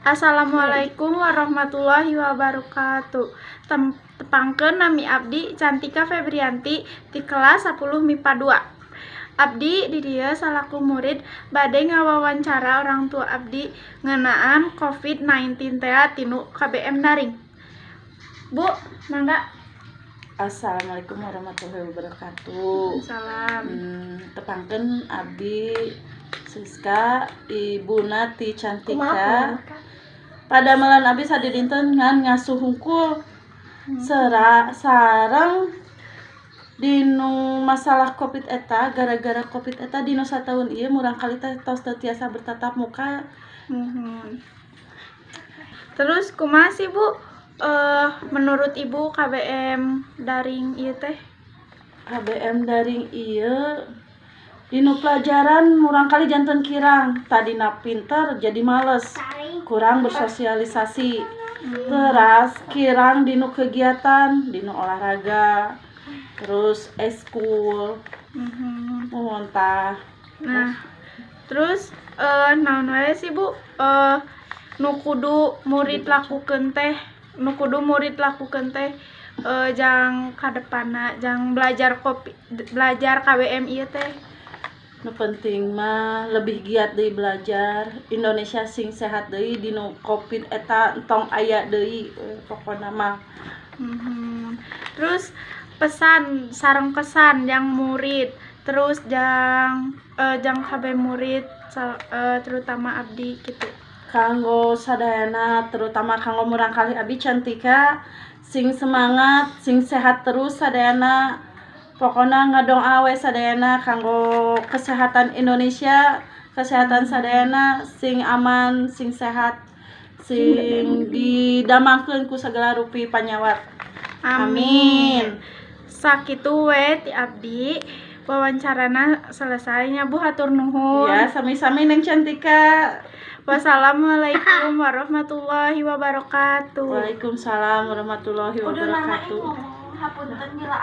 Assalamualaikum warahmatullahi wabarakatuh. Tepangkeun, nami abdi Cantika Febrianti ti kelas 10 MIPA 2. Abdi di dieu salaku murid bade ngawawancara orang tua abdi ngeunaan COVID-19 teh tina KBM daring. Bu, mangga. Assalamualaikum warahmatullahi wabarakatuh. Salam. Tepangkeun, abdi Siska, ibuna ti Cantika. Padamelan abdi sadidinten ngan ngasuh hungkul. Sera sareng dinu masalah Covid eta, gara-gara Covid eta dinu sataun ieu murangkalih teh tos teu tiasa bertatap muka. Terus kumaha sih, Bu? Menurut Ibu KBM daring ieu teh? KBM daring ieu dinu pelajaran murangkalih janten kirang, tadina pinter jadi males, kurang bersosialisasi, teras kirang dinu kegiatan, dinu olahraga, terus eskul. Muhun tah. Nah, terus naon wae sih, Bu, nu kudu murid lakukeun teh, jang kadepanna, jang belajar kopi, belajar KBM ieu teh? Nu penting mah lebih giat deui belajar, Indonesia sing sehat deui, dinu Covid eta entong aya deui, pokona mah. Terus pesan sareng kesan jang murid, terus jang kabeh murid, terutama abdi gitu. Kanggo sadayana, terutama kanggo murangkalih abdi Cantika, sing semangat, sing sehat terus sadayana. Pokona ngadoa we sadayana kanggo kesehatan Indonesia, kesehatan sadayana sing aman, sing sehat, sing didamangkeun ku segala rupi panyawat. Amin. Sakitu we ti abdi, wawancarana selesai nya, Bu, hatur nuhun. Ya, sami-sami, Neng Cantika. Wassalamualaikum warahmatullahi wabarakatuh. Waalaikumsalam warahmatullahi Udah lama wabarakatuh. ngomong, hapunten nyela.